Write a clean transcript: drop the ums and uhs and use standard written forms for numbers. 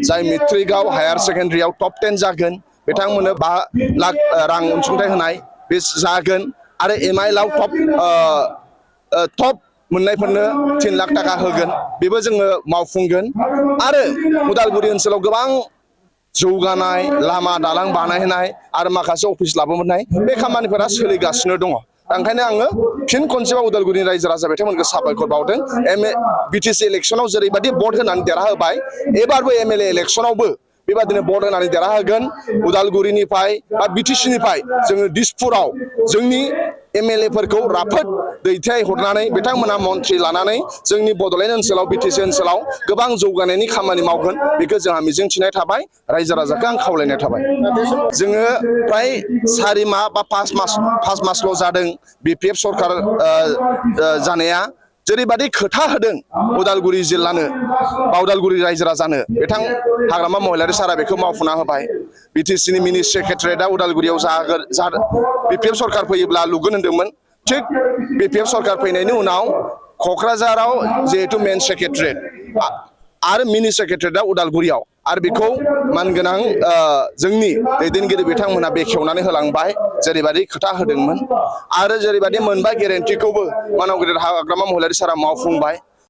जाय मेट्रिकआव higher सेकेन्डारियाव top 10 जागोन बिथांमोननो 5 लाख रां अनसुंथाइ होनाय बे जागोन आरो एमआइएलआव टप मोननायफोरनो 3 लाख थाखा होगोन बेबो जोङो मावफुंगोन आरो उदालगुरि ओनसोलाव गोबां जौगानाय लामा दालां बानायनाय आरो माखासे अफिस लाबोनाय बे खामानिफोरा सोलिगासिनो दङ ओंखायनो आङो फिन खनसेबाव उदालगुरिनि रायजो राजा बिथांमोनखौ साबायखर बावदों बिटिसि इलेक्सनाव जेरैबायदि भट होनानै देरहाहोबाय एबारबो एमएलए इलेक्सनावबो बेबादिनो भट होनानै देरहाहोगोन उदालगुरिनिफ्राय बा बिटिसिनिफ्राय जोङो दिसपुराव जोंनि एमएलएफोरखौ राफोद दैथायहरनानै बिथांमोना मन्थ्रि लानानै जोंनि बड'लेण्ड ओनसोलाव बिटिसि ओनसोलाव गोबां जौगानायनि खामानि मावगोन बेखौ जोंहा मिजिंथिनाय थाबाय रायजो राजाखौ आं खावलायनाय थाबाय जोङो प्राय 4 माह बा 5 मासल' जादों बिपिएफ सरकार जानाया जेरैबायदि खोथा होदों उदालगुरि जिल्लानो बा उदालगुरि रायजो राजानो बिथां हाग्रामा महिलारि सारा बेखौ मावफुंना होबाय बिटिसिनि मिनि सेक्रेटारियेटआ उदालगुरियाव बिपिएफ सरकार फैयोब्ला लुगोन होनदोंमोन थिग बिपिएफ सरकार फैनायनि उनाव क'क्राझाराव जिहेतु मेन सेक्रेटारियेट आरो मिनि सेक्रेटारियेटआ उदालगुरियाव आरो बेखौ मानगोनां जोंनि दैदेनगिरि बिथांमोना बेखेवनानै होलांबाय जेरैबायदि खोथा होदोंमोन आरो जेरैबायदि मोनबा गेरेन्टिखौबो मानव गेदेर हाग्रामा महिलारि सारा मावफुंबाय